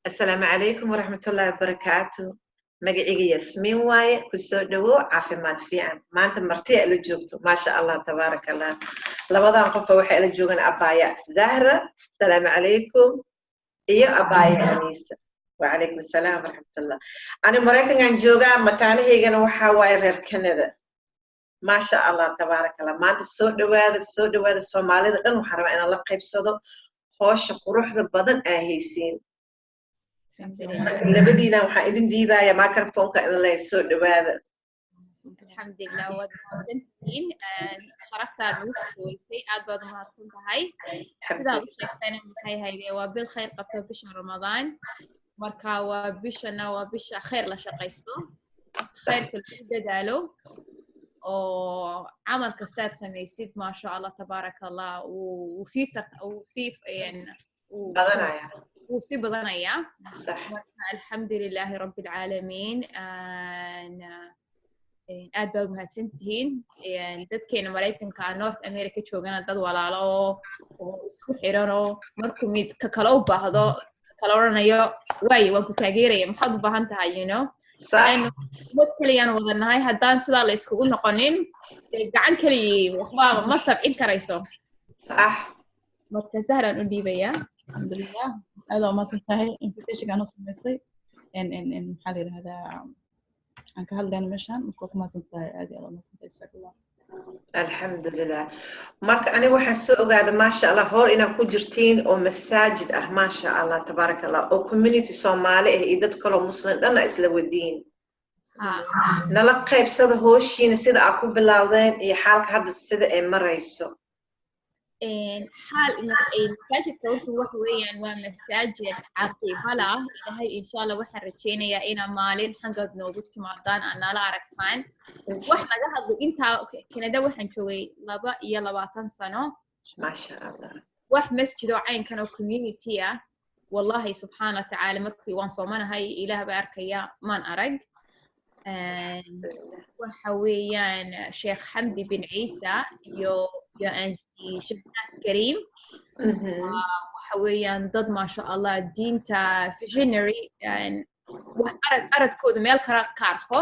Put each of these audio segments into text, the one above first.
Asalaamu calaykum waraxmatullaahi wabarakaatu. Magacayga Yasmiin waaye. Kusoo dhawow Caafimaad Fiican. Maanta marti ila joogto, maasha Allah, tabaaraka Allah. Labadan qofa waxay ila joogaan abaya Zahra, asalaamu calaykum, iyo abaya Aniisa. Wacalaykum asalaam waraxmatullah. Ani Maraykankan joogaa, mataanahaygana waxaa waaye reer Canada. Maasha Allah, tabaaraka Allah. Maanta soo dhawaada, soo dhawaada. Soomaalida dhan waxaan rabaa inaan la qaybsado hoosha quruxda badan aa haysiin. Labadiina waxaan idin dhiibaya microphoneka in leeyahay, soo dhawaada. Alxamdulilah, waad mahadsantihiin. Sharaftaad nagu soo dhaweysay, aad baad umahadsan tahay. Sidaad u sheegtayna, maxay hayde, waa bil khayr qabto bisha Ramadaan. Marka waa bishana, waa bisha khayr la shaqaysto, khayrka lagu dadaalo, oo camal kastaad samaysid, maasha Allah, tabaaraka Allah, wuu sii wuu sii badanaya. Wuu sii badanayaa. Marka alxamdulilaahi rabbi alcaalamiin, aad baa umahadsantihiin. Dadkeena Maraykanka, North America joogana, dad walaalo oo isku xiran, oo markuu mid ka kale u baahdo kala odhanayo, "Waaye, waan ku taageeraya, maxaad u baahan tahay?" Ummad keliyaan wada nahay. Haddaan sidaa la iskugu noqonin, dee gacan keligii waxba ma sabcin karayso. Marka Zahraan u dhiibayaa. Alxamdulilah, aad waa umahadsan tahay invitationka anoo samaysay. Maxaa la yidhahdaa, aan ka hadlayno meeshan. Marka waa ku mahadsan tahay, aad iyo aad umahadsan tahay, jazakallah. Alxamdulilah. Marka aniga waxaan soo ogaaday, maasha Allah, hoor inaad ku jirtiin oo masaajid ah, maasha Allah, tabaaraka Allah, oo community Soomaali ah iyo dad kaloo Muslim dhanna isla wadiin. Nala qaybsada hooshiina, sida aad ku bilowdeen iyo xaalka hadda sida ay marayso. Xaal masaajidka wuxuu wax weeyaan, waa masaajid caqiiba lah. Ilaahay, insha Allah, waxaan rajeynayaa inaa maalin xaggaad noogu timaadaan, aad nala aragtaan. Wax laga hadlo intaa Canada waxaan joogay 22 sano. Maasha Allah. Wax masjid oo caynkan oo community ah, wallahi, subxaana wa tacaala, markii waan soomanahay, Ilaah baa arkaya, maan arag. Waxa weeyaan Sheekh Xamdi bin Ciisa iyo Sheekh Naas Kariim, waxa weeyaan dad, maasha Allah, diinta visionary, wax arag aradkooda meel kala ka arko,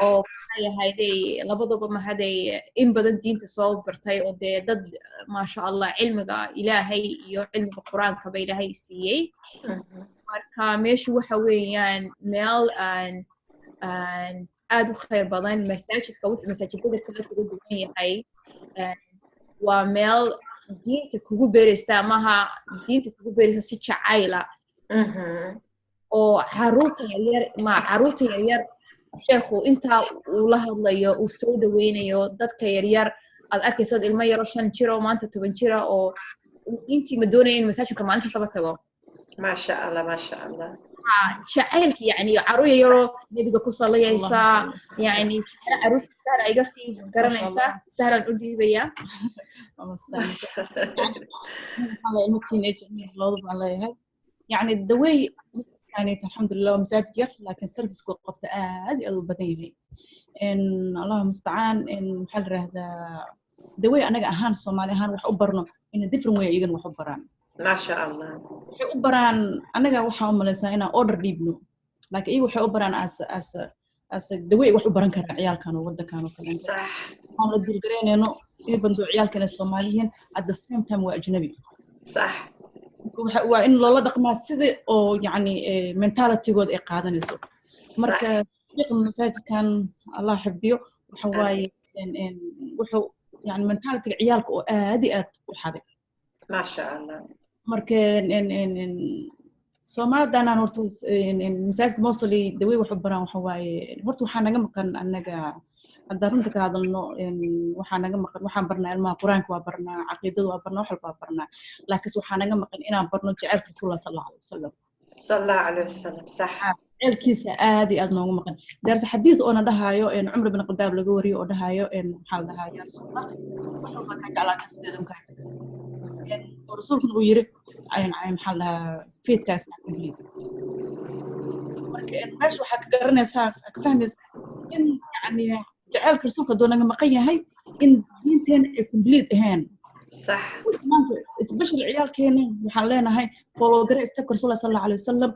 oo maxay ahayday, labaduba mahaday in badan diinta soo bartay, oo dee dad, maasha Allah, cilmiga Ilaahay iyo cilmiga Qur-aankaba Ilaahay siiyey. Marka meeshu waxa weeyaan meel aan aad u khayr badan. Masaajidka wuxuu masaajidada kale kaga duwan yahay, waa meel diinta kugu beraysa, maha diinta kugu beraysa si jacayla, oo caruurta yaryar, ma caruurta yaryar sheekhu intaa uu la hadlayo, uu soo dhaweynayo dadka yaryar. Aad arkaysaad ilmo yaro 5 jiro, maanta 10 jira, oo uu diintii ma doonaya in masaajidka maalin kastaba tago. Maasha Allah, maasha Allah. Jacaylka, yani, caruur yaroo Nebiga ku salayaysaa, yani caruurta Sahra iga sii garanaysaa, Sahraan u dhiibayaa. Ilmo teenager looda baan leeyahay. Yani the way masjidkaanit, alxamdulilah, waa masaajid yar, laakiin servicku qabta aad iyo aad u badan yahay. Allahu mustacaan. Maxaa la yidhahdaa, the way anaga ahaan, Soomaali ahaan, wax u barno in a different way iyagana wax u baraan. Maasha Allah. Waxay u baraan, anaga waxaan u malaysaa inaan order dhiibno, laakiin iyaga waxay u baraan as the way wax u baran karaan ciyaalkan oo waddankan oo kale. Waxaan la dilgaraynayno, even though ciyaalkan ay Soomaali yihiin, at the same time waa ajnabi. Waa in loola dhaqmaa sida oo yacni mentalitygooda ay qaadanayso. Marka sheekha masaajidkan, Allah xifdiyo, waxa waaye wuxuu yani mentalityga ciyaalka oo aad iyo aad u xaday. Maasha Allah. Marka Soomaalidanaan horta masaajidka mostly the way wax u baraan waxa waaye, horta waxaa naga maqan annaga, haddaan runta ka hadalno, waxaa naga maqan, waxaan barnaa ilmaha Qur-aanka waa barnaa, caqiidada waa barnaa, wax walba waa barnaa, laakiinse waxaa naga maqan inaan barno jaceylka Rasuulullah sal Allahu alay wasalam. Sal Allahu alayh wasalam, sax. Jaceylkiisa aad iyo aad noogu maqan. Daarse xadiis oona dhahaayo, Cumar bin Khadaab laga wariyo, oo dhahaayo, maxaa la dhahaa, "Yaa Rasuulallah, wax walba kaa jeclaa, nafsideeda makaa," oo Rasuulkuna uu yiri, maxaa la dhahaa, faithkaas complete. Marka meesha waxaa ka garanaysaa, ka fahmaysaa in yani jaceylka Rasuulka hadduu naga maqan yahay, in diinteena ay complete ahayn. Sax. Maanta especially ciyaalkeena waxaan leenahay follow garee stepka Rasuulka sal Allahu alayhi wasalam,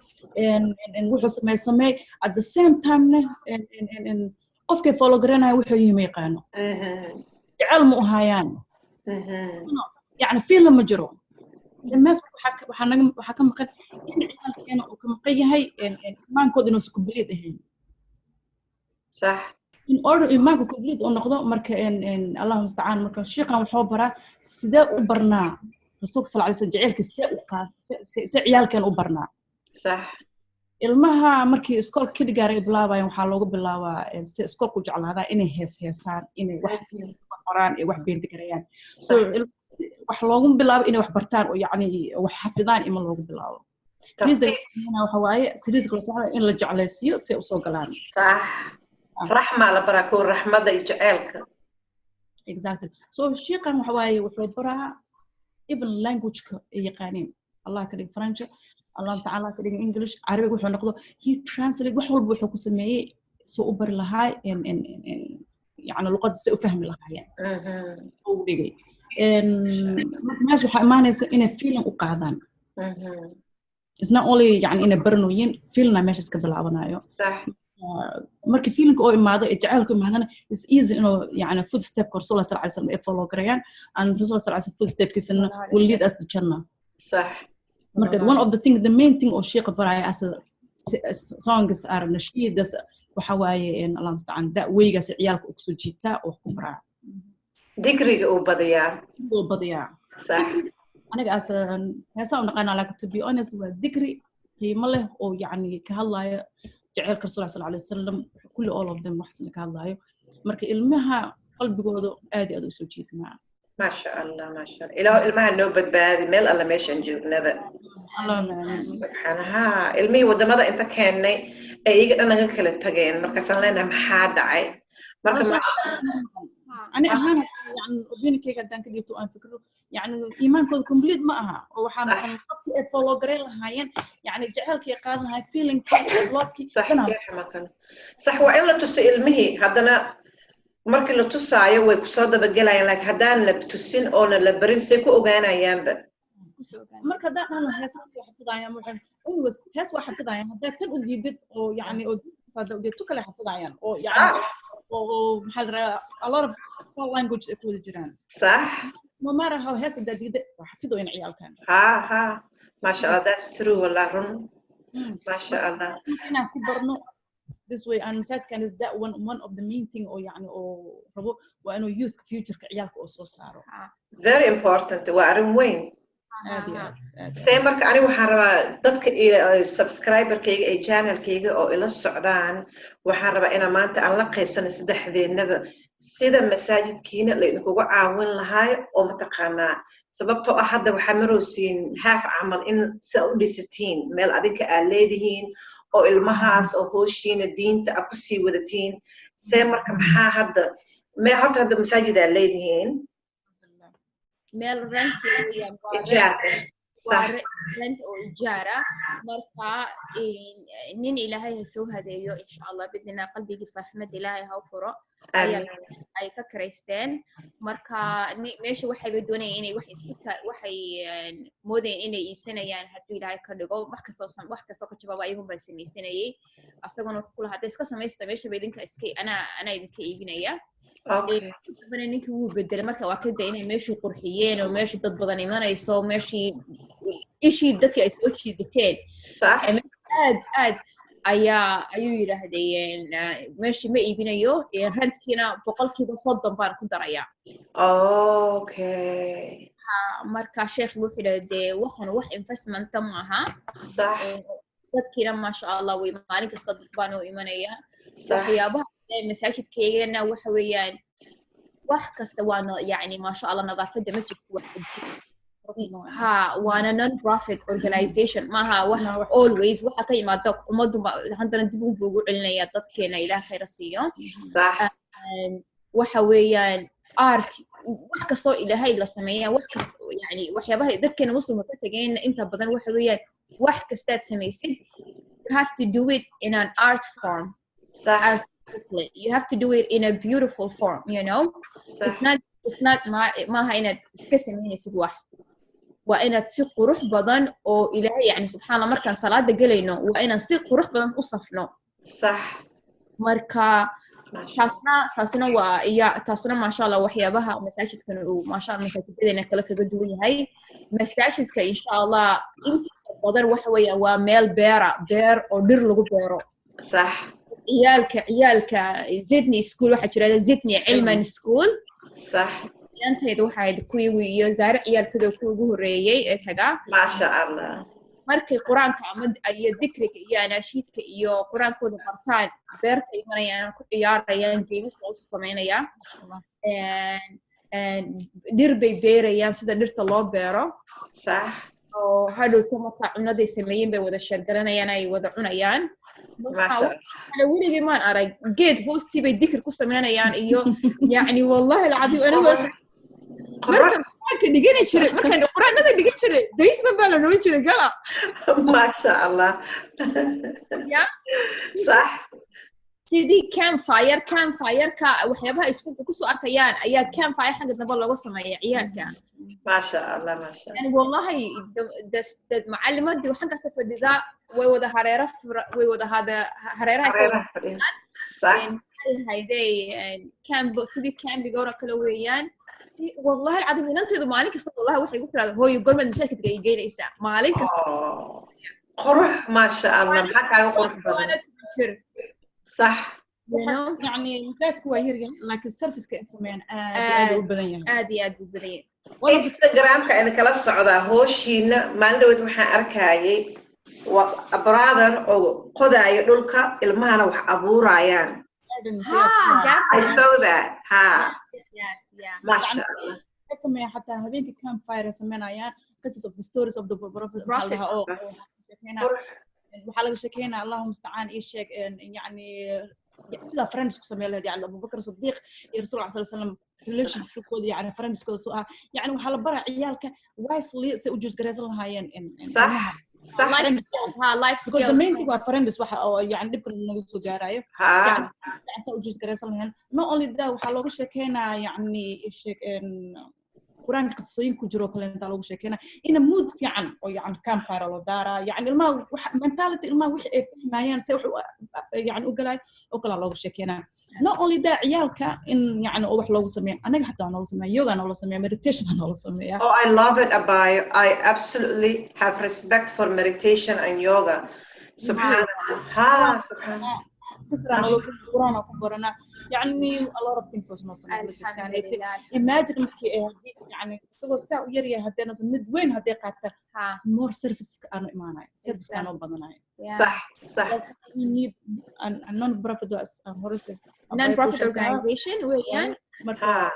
wuxuu sameey sameey. At the same time ne qofkay follow garanaya wuxuu yihi ma yaqaano, jecel ma u hayaan, yani feeling ma jiro. Mees waxaa ka maqan in ciyaalkeena uu ka maqan yahay iimaankooda inuusan complete ahayn. In order iimaanka complete uu noqdo, marka Allahu mustacaan, marka shiiqan wuxuu baraa sidee u barnaa Rasuulka sal alay slam jaceylka, see u qaad see ciyaalkeen u barnaa. Ilmaha markii iskoolka kindergarten ay bilaabayaan, waxaa loogu bilaabaa si iskoolka u jeclaadaa inay hees heesaan, inay wax qoraan, ay wax paint garayaan. So wax loogu bilaabo inay wax bartaan oo yacni wax xafidaan ima loogu bilaabo. Waxa waaye siriiska la socda in la jeclaysiiyo si ay usoo galaan. Sax, raxmaa la baraa kuwa, raxmada iyo jaceylka. Exactly. So shiiqan waxa waaye wuxuu baraa even languageka ay yaqaaniin, Allah ka dhig French, Allah tacaala ka dhig English, Carabiga wuxuu noqdo, he translate wax walba wuxuu ku sameeyey soo u bari lahaa yani luqadda si u fahmi lahaayeen u dhigay. Meesha waxaa imaanaysa inay feeling u qaadaan. It's not only yani inay baranooyin, feelingna meesha iska bilaabanayo. Marka feelingka oo imaado ee jacaylku imaadana, is easy inuu yani footstepka Rasuulka sal alay slam ay follow garayaan, and Rasuulka sal alay slam footstepkiisana will lead us to Jannah. Marka one of the thing, the main thing oo sheekha baraya as a songs are nashiidas, waxa waaye Allah mustacaan, da weygaas ciyaalka u kusoo jiitaa oo ku baraa. Dikriga uu badiyaa. Uu badiyaa. Aniga as heesaa u naqaanaa, laakiin to be honest waa dikri qiimo leh oo yacni ka hadlaya jaceylka Rasuulka sal alay wasalam, kulli all of them waxaasna ka hadlayo. Marka ilmaha qalbigooda aad iyo aad u soo jiidmaa. Maasha Allah, maasha Allah. Ilaahu ilmaha noo badbaadi meel alla meeshaan joognaba. Subxaanaha, ilmihii wadamada inta keennay ay iyaga dhan naga kala tageen, markaasaan leenahay maxaa dhacay marka? Ani ahaan yani opinionkayga haddaan ka dhiibto, aan fikro, yani iimaankooda complete ma aha oo waxaan qofkii ay follow gareyn lahaayeen, yani jaceylkii ay qaadan lahaayeen, feelingkii, lovekii. Sax, waa in la tuso ilmihii. Haddana markii la tusaayo way kusoo dabagelayaan, laakiin haddaan la tusin oona la barin, say ku ogaanayaanba? Marka haddaan dhahno heesa way xafidayaan, anyways hees waa xafidayaan. Haddaad tan u diidid oo yani oo hadda u diidid, tu kale xafidayaan oo yani oo maxaa la rahaa, a lot of language ay ku wada jiraan. No matter how hees haddaad diidid, waa xafidoyan ciyaalkan. Ha ha, maasha Allah, that's true, wallah run, maasha Allah. Inaan ku barno this way and masaajidkan is that one of the main thing oo yani oo rabo waa inuu youth futureka ciyaalka oo soo saaro. Very important, waa arrin weyn. Aad iyo aad. See, marka aniga waxaan rabaa dadka subscriberkayga ee channelkayga oo ila socdaan, waxaan rabaa inaan maanta aan la qaybsano saddexdeennaba sida masaajidkiina la idinkugu caawin lahaayo oo mataqaanaa, sababtoo ah hadda waxaa marowsiin haaf camal in sida u dhisatiin meel adinka aad leedihiin oo ilmahaas oo hooshiina diinta a kusii wadatiin. See marka maxaa hadda mee horta hadda masaajid aad leedihiin? Meel rent. Ijaarka. Waa rent oo ijaara. Marka nin Ilaahay ha soo hadeeyo insha Allah bidnina, qalbigiisa raxmad Ilaahay ha u furo, ay ka karaysteen. Marka meesha waxayba doonayeen inay wax isku waxay moodayeen inay iibsanayaan. Hadduu Ilaahay ka dhigo, wax kastoo wax kastoo ka jawaaba ayagun baa samaysanayay. Asaguna wuxuu ku lahaa, hadda iska samaysta meeshaba idinka iska, anaa idinka iibinaya. Dambana ninkii wuu bedelay. Marka waa kada inay meeshii qurxiyeen oo meeshii dad badan imanayso, meeshii ishii dadkii ay soo jiidateen aad aad ayaa ayuu yidhaahdeen, meeshii ma iibinayo, rentkiina 30% baan ku darayaa. Marka sheekh wuxuu yidhahdee, waxan wax investmenta maaha. Dadkiina maasha Allah way maalin kasta dad baan u imanaya. Waxyaabaha masaajidkeygana waxa weeyaan wax kasta waana yani maasha Allah, nadaafadda masjidku waa, ha, waana non profit organization maaha. Wax always waxa ka yimaada ummaddu haddana dib unbuu ugu celinaya dadkeena, Ilaah khayra siiyo. Waxa weeyaan art, wax kastoo Ilaahay la sameeya, wax kasta yani waxyaabaha dadkeena Muslimka ka tageen inta badan waxa weeyaan wax kastaad samaysid, you have to do it in an art form. Artistically you have to do it in a beautiful form. It's not It's not maaha inaad iska samaynaysid wax, waa inaad si qurux badan oo Ilaahay, yani subxaan Allah, markaan salaada gelayno waa inaan si qurux badan u safno. Marka taasna waa iya, taasna maasha Allah waxyaabaha masaajidkan uu maasha Allah masaajidadeena kale kaga duwan yahay. Masaajidka insha Allah intiisa badan waxa weeya waa meel beera, beer oo dhir lagu beero. Ciyaalka Zidni School waxaa jira, Zidni Cilman School. Inantayda waxay ahayd kuwii iyo Zaare ciyaalkooda kuwii ugu horreeyey ee tagaa. Maasha Allah. Markay Qur-aanka ama iyo dikriga iyo anaashiidka iyo Qur-aankooda bartaan, beerta imanayaan, ku ciyaarayaan, games loosu samaynayaa, dhir bay beerayaan, sida dhirta loo beero. Oo hadhowto marka cunaday sameeyeen bay wada sheergaranayaan, ay wada cunayaan. Weligay maan arag geed hoostii bay dikir ku sameynayaan iyo yacni wallahi alcadiim anigu markaan Qur-aanka dhigani jiray, markaan Qur-aanada dhigan jiray, daysman baa la noon jiray gala. Maasha Allah. Ya. Sidii campfire-ka waxyaabaha iskuulka kusoo arkayaan ayaa campfire xagga dambe looga sameeya ciyaalka. Maasha Allah, maasha. Yani wallahi macalimadii xaggaasa fadhidaa, way wada hareero, way wada hada hareeraha hayday camp, sidii campiga oo kale weeyaan. Wallahi alcadiim inanteedu maalin kasta wallahi waxay igu tiraahdaa, "Hooyo, gormaad masaajidka ay geynaysaa?" Maalin kasta. Qurux, maasha Allah, maxaa kaaga qurux badan? Sax. Yani masaajidku waa yaryahay, laakiin serviceka ay sameeyaan aad aad u badan yahay. Aad iyo aad buu badan yahay. Instagramka idin kala socdaa hooshiina. Maalin dhaweyd waxaan arkayay brother oo qodaayo dhulka, ilmahana wax abuurayaan. I saw that. Ha, maasha Allah. Sameeya xataa habeenkii campfire sameynayaan, qisas of the stories of the prophet. Waxaa laga sheekeynaya, Allahu mustacaan, ii sheeg, yani sida friends ku sameyn lahayd, yani Abubakar Sadiiq iyo Rasuul sal slam relationshipkooda, yani friendskooda soo ah, yani waxaa la baraa ciyaalka wisely say u choose garaysan lahaayeen. Sax sax Because the main thing waa friends, waxa oo yani dhibka naga soo gaarayo, yani saa u choose garaysan lahayn. Not only that, waxaa looga sheekeynaa, yani sheeg, Qur-aanka qisooyin ku jiro kale intaa loogu sheekeynaa, ina mood fiican oo yani campfire loo daaraa, yani ilmaha mentality ilmaha wixii ay fahmayaan se wax yani u galaay oo kalaa looga sheekeynaa. Not only that, ciyaalka in yani oo wax loogu sameeya, anaga xataa noola sameeya, yoga noola sameeya, meditation noola sameeya. Oh, I love it, Abayo. I absolutely have respect for meditation and yoga. Subhanallah. Ha, subhanallah. Sister noola Quraan ku barana, yani a lot of things was noo sameeya. Imagine markii ay haddii yani isagoo saa u yaryahay haddii mid weyn haddii qaata, more service aanu imaanayo, service aanu badanayo. Sax sax. You need a non-profit hore. Non-profit organization weeyaan. Marka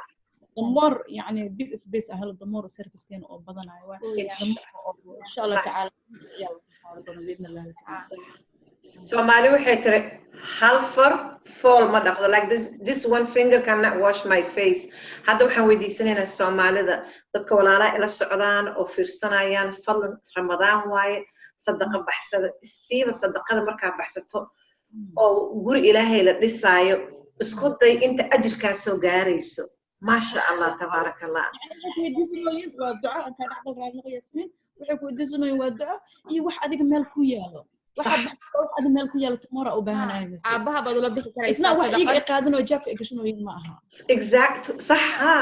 the more yani big space ah helo, the more service keena oo badanayo, insha Allah tacaala ayaa la soo saari doona biidni Allahi tacaala. Soomaali waxay tiri, "Hal far fool ma dhaqdo." Like this one finger cannot wash my face. Hadda waxaan weydiisanaynaa Soomaalida, dadka walaalaha ila socdaan oo fiirsanayaan, fadlan, Ramadaan waaye, sadaqa baxsada. Siiba sadaqada markaa baxsato oo guri Ilaahay la dhisaayo, isku day inta ajirkaa soo gaarayso. Maasha Allah, tabaaraka Allah. Weydiisanooyin waa duco intaa dhacdal raadnoqo. Yasmiin, waxay ku weydiisanooyin waa duco iyo wax adiga meel ku yaalo, waxaad wax adiga meel ku yaalo tomorrow u baahanaayo. Aabaha baad ula bixi karaysaa. Isna wax iyaga ay qaadan oo jaabka ay gashanooyin ma aha. Exact, sax. Ha,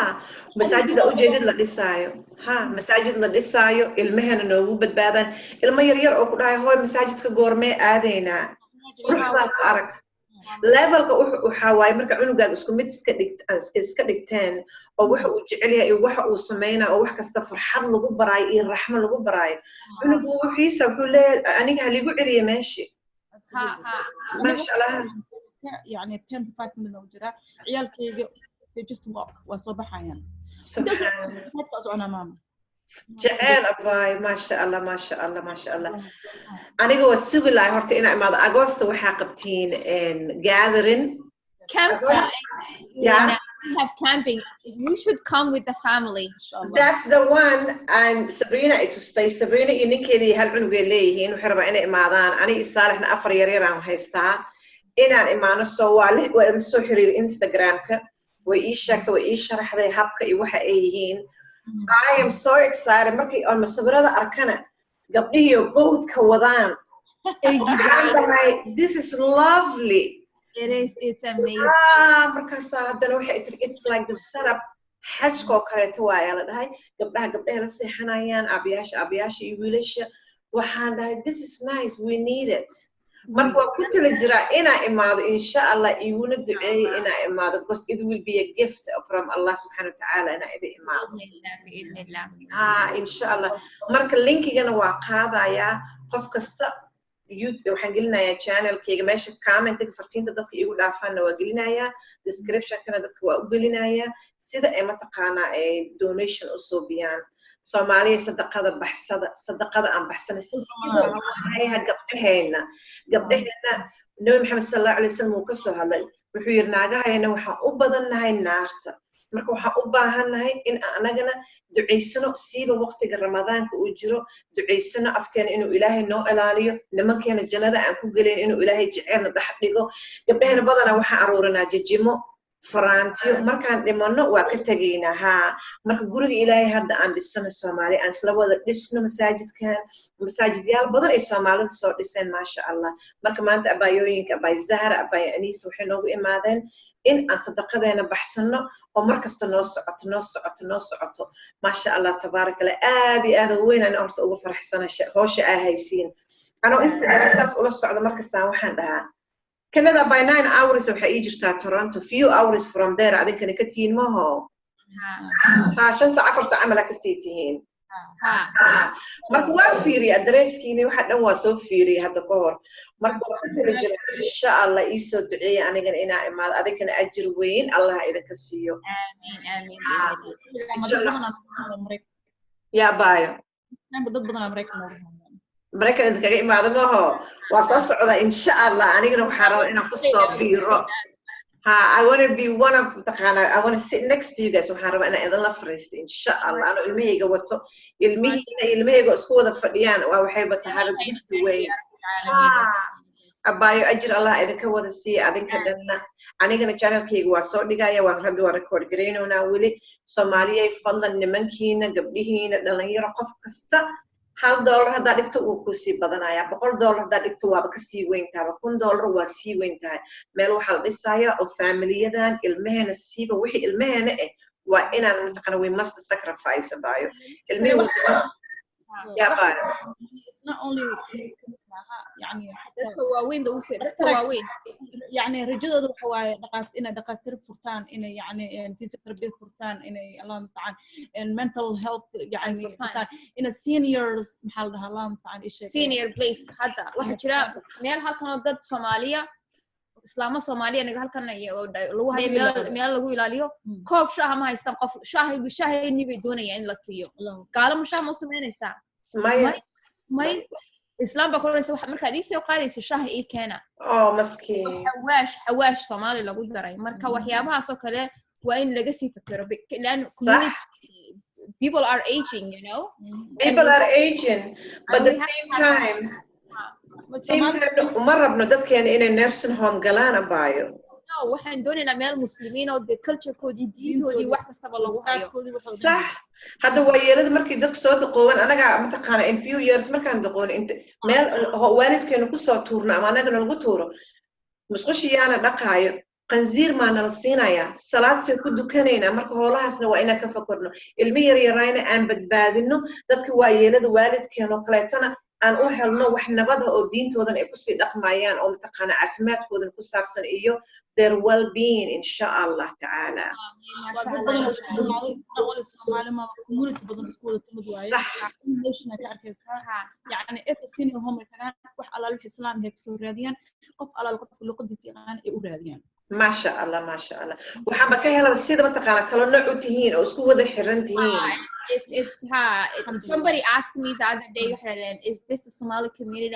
masaajida ujeedid la dhisaayo, ha, masaajid la dhisaayo, ilmahana noogu badbaadaan. Ilmo yar yar oo ku dhahay, "Hooy, masaajidka goormee aadaynaa?" Quruxdaas arag. Levelka waxaa waaye marka cunugaaga isku mid iska dhig, iska dhigteen oo waxa uu jecel yahay iyo waxa uu sameynaa oo wax kasta farxad lagu baraayo iyo raxmo lagu baraayo, cunugu wixiisa wuxuu leeyahay, "Aniga haligu celiya meeshii." Maasha Allah. Yani 10 to 5 minutes u jiraa ciyaalkayga, they just walk, waa soo baxayaan. Subxaan soconaa maama. Jeceel abaay, maasha Allah, maasha Allah, maasha Allah. Aniga waa sugi lahay horta inaa imaado. Agosta waxaa qabtiin gathering. Camp. Yeah. We have camping. You should come with the family. That's the one. And Sabrina ay tustay. Sabrina iyo ninkeedii hal cunugay leeyihiin, waxay rabaa inay imaadaan. Aniga iyo Saalixna afar yar yar aan haystaa inaan imaano, so waa waa soo xiriir Instagramka. Way ii sheegtay, way ii sharaxday habka iyo waxa ay yihiin. I am so excited. Markii aan masawirada arkana, gabdhihiyo boatka wadaan, waxaan dhahay, "This is lovely." It is, it's amazing. Ah, markaasaa haddana waxay tiri, it's like the setup xajka oo kaleeto waayaa la dhahay. Gabdhaha gabdhaha la seexanayaan, aabayaasha aabayaasha iyo wiilasha. Waxaan dhahay, "This is nice, we need it." Marka waa ku tala jiraa inaa imaado, insha Allah. Iguna duceeya inaa imaado, because it will be a gift from Allah subxaana watacaala inaa idin imaado. Biidnillah. Ha, insha Allah. Marka linkigana waa qaadayaa. Qof kasta YouTube waxaan gelinayaa, channelkayga meesha commentiga fartiinta dadka iigu dhaafaanna waa gelinayaa, descriptionkana dadka waa u gelinayaa, sida ay mataqaanaa ay donation u suubiyaan. Soomaaliya, sadaqada baxsada, sadaqada aan baxsana sida gabdhaheena. Gabdhaheena Nabi Maxamed sal Allahu alay wasalam wuu ka soo hadlay. Wuxuu yidhi, naagahayna waxaan u badannahay naarta. Marka waxaan u baahannahay in anagana ducaysano, siiba waqtiga Ramadaanka uu jiro ducaysano, afkeena inuu Ilaahay noo ilaaliyo, nimankeena jannada aan ku gelayn inuu Ilaahay jeceelna dhex dhigo. Gabdhaheena badanaa waxaan aruurinaa jijimo, faraantiyo. Markaan dhimanno waa ka tegaynaa. Haa, marka guriga Ilaahay hadda aan dhisano, Soomaaliya aan isla wada dhisno masaajidkan. Masaajidyaal badan ay Soomaalida soo dhiseen, maasha Allah. Marka maanta abaayooyinka, abaay Zahra, abaay Aniisa, waxay noogu imaadeen in aan sadaqadeena baxsano oo mar kasta noo socoto, noo socoto, noo socoto. Maasha Allah, tabaaraka Allah. Aad iyo aad weyn aan horta uga faraxsana howsha aa haysiin. Anoo Instagram saas ula socdo markastaan, waxaan dhahaa, Canada by 9 hours waxay ii jirtaa Toronto, few hours from there adinkana ka tihiin maho. Ha, 5 saac, 4 saac camala kasii tihiin. Marka waa fiiriyay adresskiini, waxa dhan waa soo fiiriyay hadda ka hor. Marka waa ku tala jira, insha Allah. Iisoo duceeya anigana inaa imaado. Adinkana ajir weyn Allah idinka siiyo. Amiin. Yaa baayo. Dad badan Maraykan. Maraykan idinkaga imaado maho. Waa soo socda, insha Allah. Anigana waxaa rabaa inaan kusoo biiro. Ha, I want to be one of, taqaana, I want to sit next to you guys. Waxaan rabaa inaan idinla fariisto, insha Allah, anoo ilmahayga wato, ilmihiina ilmahayga isku wada fadhiyaan. Waa waxayba tahay gift weyn. Abaayo, ajir Allah idinka wada siiya adinka dhanna. Anigana channelkayga waa soo dhigaya, waa hadda waa record garaynoonaa weli. Soomaaliyay, fadlan, nimankiina, gabdhihiina, dhalinyaro, qof kasta $1 haddaa dhigto wuu kusii badanaya. $100 haddaa dhigto waaba kasii weyn tahaba. $1000 waa sii weyn tahay. Meel waxaa la dhisaya oo faamiliyadan ilmaheena, siiba wixii ilmaheena eh, waa inaan mataqana, we must sacrifice, abaayo. Ilmihii yaa baayo. Yani Dadka waaweyn ba u dadka waaweyn. Yani rajadooda waxa waaye dhaqaat inay dhaqaatiir furtaan, inay yani physiotherapy furtaan, inay, Allah mustacaan, mental health yani furtaan, inay seniors, maxaa la dhahaa, Allah mustacaan, isheeg. Senior place. Hadda waxaa jira meel halkan oo dad Soomaaliya, islaamo Soomaaliya naga halkan lagu hayo, meel lagu ilaaliyo. Koob shaaha ma haystaan. Qof shaahay shaahayni bay doonayaan in la siiyo. Gaalo ma shaah ma u samaynaysaa? Maya. May. Islaam baa kulanaysa markaad ii soo qaadaysa, shaaha ii keena. Oh, maskiin. Xawaash, xawaash Soomaali lagu daray. Marka waxyaabahaas oo kale waa in laga sii fikiro, lan community people are aging. People are aging, but the same time uma rabno dadkeena inay nursing home galaan, abaayo. No, waxaan doonaynaa meel muslimiin oo dee culturekoodii, diintoodii, wax kastaba lagu hayo. Sax. Hadda waayeelada markay dadku soo daqooban, anaga mataqaana, in few years markaan daqoon, inta meel waalidkeenu kusoo tuurno ama anagana lagu tuuro, musqushiyaana dhaqaayo, qanziir maa nala siinayaa, salaad see ku dukanaynaa? Marka hoolahaasna waa inaan ka fakarno, ilmi yar yarayna aan badbaadino, dadka waayeelada waalidkeen oo kaleetana aan u helno wax nabada oo diintoodan ay kusii dhaqmayaan, oo mataqaana caafimaadkoodan ku saabsan iyo their well-being, insha Allah tacaala. Waa dad badan oo isku imaaday, wali Soomaali ma community badan isku wada timid waaye. Nation ka arkaysaa, yani every senior home ay tagaan, wax alaal wixii Islaam ay kasoo raadiyaan, qof alaal qofka luqadiisa yaqaan ay u raadiyaan. Maasha Allah, maasha Allah. Waxaanba ka helaba sida mataqaana kala nooc u tihiin oo isku wada xiran tihiin. It's ha somebody asked me the other day, is this the Somali community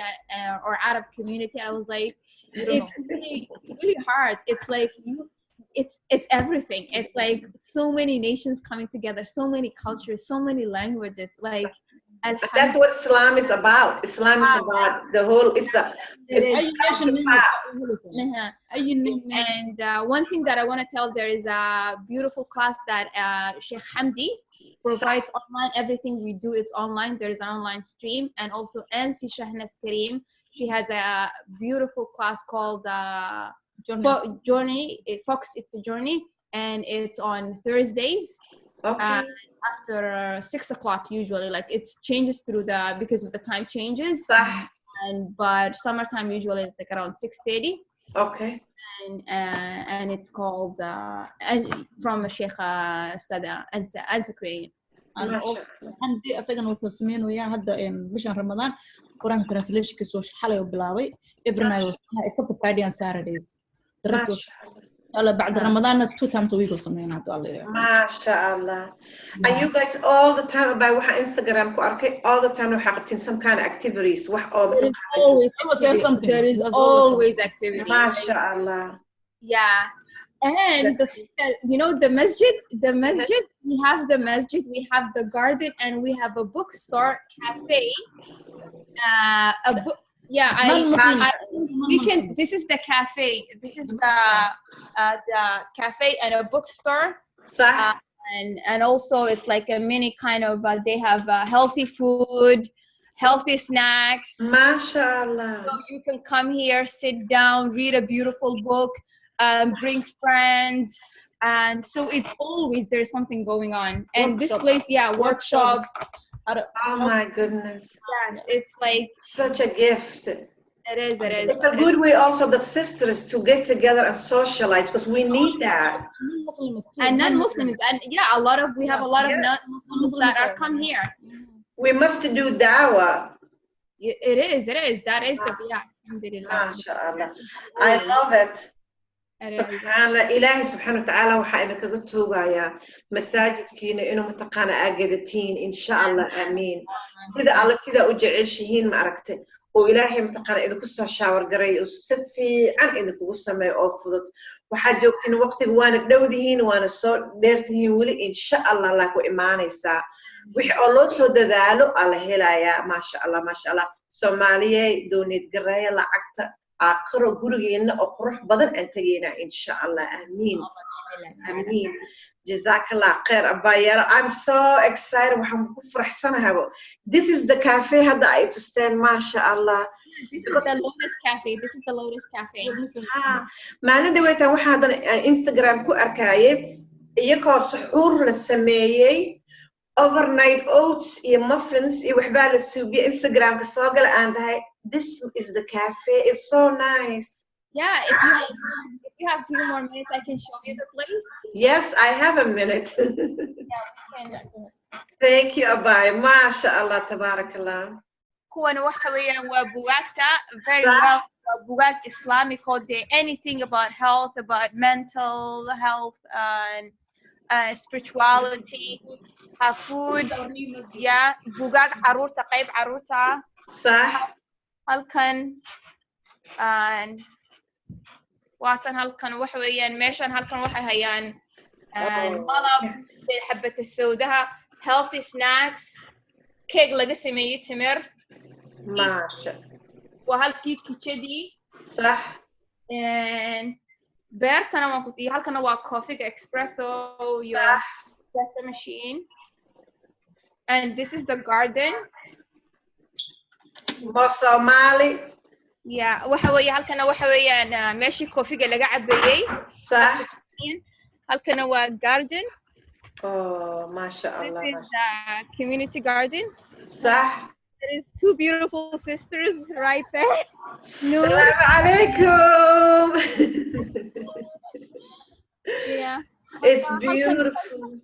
or Arab community? I was like, it's really, really hard. It's like you it's everything. It's like so many nations coming together, so many cultures, so many languages, like But that's what Islam is about. Islam is about the whole. It's a. It is. أي nation name أي name. And one thing that I want to tell, there is a beautiful class that Sheikh Hamdi provides online. Everything we do is online. There is an online stream. And also Ansi Shahnaz Kareem, she has a beautiful class called Journey. Journey. Fox, It's a Journey. And it's on Thursdays after 6 o'clock usually. Like, it changes through the, because of the time changes. صح. And but summertime usually it's like around 6:30. And it's called and from Sheikh أستاذة Ansa Kareem. And ما شاء also الله. Xamdi asagana wuxuu sameynayaa hadda bishan Ramadaan Quraanka translationkiisa oo xalay uu bilaabay. Every night was except Friday and Saturdays. The rest ما was شاء الله. Allah bacda Ramadaanna two times a week uu sameynaa hadduu Alla yiraahdo. MashaAllah. And you guys all the time about waxa Instagram ku arkay, all the time waxaa qabtiin some kind of activities, wax oo There is always always there's something. There is There's always always activity. MashaAllah. Yeah. And the thing that, the masjid, we have the masjid, we have the garden, and we have a bookstore cafe. A book, yeah, I, Non-Muslims. We can. This is the cafe. This is the cafe and a bookstore, صح. and also it's like a mini kind of. They have healthy food, healthy snacks. MashaAllah. So you can come here, sit down, read a beautiful book, bring friends. And so it's always there's something going on. And this Workshops. Place, yeah, workshops. Oh my goodness. Yes, it's like Such a gift. It is, it is. It's a good way also the sisters to get together and socialize because we need that. Non-Muslims too. And non-Muslims, and yeah, a lot of we have a lot of non-Muslims that are come here. We must do dawah. It is, it is. That is the, yeah. Alhamdulillah. MashaAllah. I love it. It is. Subxaana Ilaahay subxaana watacaala waxaa idinkaga tuugayaa masaajidkiina inuu mataqaana aa gadatiin insha Allah, aamiin, sida alle sidaa u jeceshihiin ma aragtay oo Ilaahay mataqaana idinku soo shower garay oo si fiican idinkugu sameeyo oo fudud. Waxaad joogtiin waqtiga waana dhowdihiin waana soo dheertihiin weli insha Allah laa ku imaanaysaa wixii oo loo soo dadaalo aa la helayaa. Maasha Allah, maasha Allah. Soomaaliyey donate gareeya lacagta aakhiro gurigeenna oo qurux badan aan tegaynaa insha Allah, aamiin, aamiin. Jazakallah khair, abaayaro. I'm so excited, waxaan ku faraxsanahabo. This is the cafe hadda ay tusteen, maasha Allah. This is the Lotus Cafe. This is the Lotus Cafe. Ah, maalin dhaweytaan waxaa haddana aan Instagram ku arkayay iyagoo suxuur la sameeyey, overnight oats iyo muffins iyo waxbaa la suubiyey. Instagramka soo gala aan dhahay, this is the cafe. It's so nice. Yeah, if you have a few more minutes, I can show you the place. Yes, I have a minute. Yeah, we can. Thank you, abay. Maasha Allah, tabaarakallah. Kuwan waxa weeyaan waa bugaagta very Sax. Well, waa bugaag Islamic oo dee anything about health, about mental health and spirituality, have food, yeah, bugaag caruurta, qayb caruurta. Sax. Halkan and waatan halkan waxa weeyaan meeshan halkan waxay hayaan and Oh. malab xabata sawdaha, healthy snacks, cake laga sameeyey timir. Maasha. Waa halkii kijadii. Sax. And beertana waan ku iyo halkana waa coffeega, espresso iyo Sax. Espresso machine, and this is the garden. Mo Soomaali. Yeah, waxa weeye halkana waxa weeyaan meeshii coffeega laga cabeeyey. Sax. Halkana waa garden. Oh, maasha Allah. This is Maasha. The community garden. Sax. There is two beautiful sisters right there. Noor. Salaamu calaykum. It's beautiful.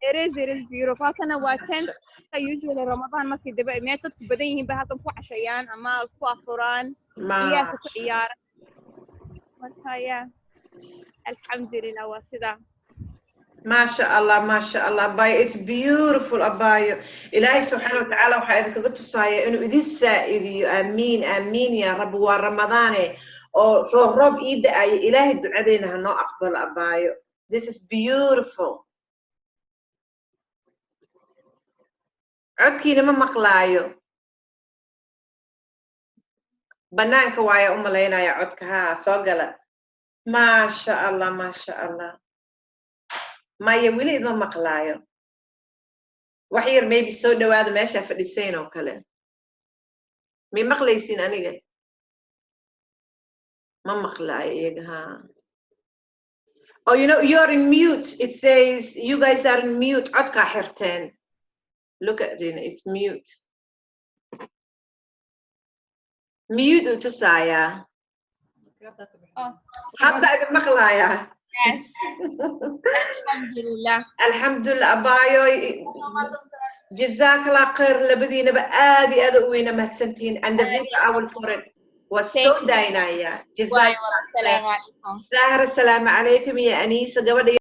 It is beautiful. Halkana waa tent. Usually Ramadan markay daba meel dadku badan yihiin bay halkan ku cashayaan ama ku afuraan, ciyaalka ku Maasha. Ciyaara. Marka yeah, alxamdulilah, waa sidaa. Maasha Allah, maasha Allah, abayo. It's beautiful, abayo. Ilaahay subxaana watacaala waxaa idinkaga tusaaya inuu idin saa'idiyo. Aamiin, aamiin yaa Rabbi. Waa Ramadaane oo roob roob ii da'aya. Ilaahay ducadeena ha noo aqbalo, abayo. This is beautiful. Codkiina ma maqlaayo. Banaanka waaya u malaynaya codka. Haa, soo gala. Maasha Allah, maasha Allah. Maya, weli idma maqlaayo. Wax yar maybe soo dhawaada meeshaa fadhisayn oo kale. May maqlaysin? Aniga ma maqlaayo iyaga. Ha. Oh, you're in mute. It says you guys are in mute. Codkaa xirteen. Look at it, it's mute. Mute uu tusayaa. Hadda idin maqlayaa. Yes. Alhamdulillah. Alxamdulillah, abaayo. Jazakallah khayr labadiinaba, aad iyo aad u weyna mahadsantihiin. And the video I will put it waa soo daynaya. Waay walaal, asalaamu calaykum. Sahra, asalaamu calaykum, iyo Aniisa gabadha.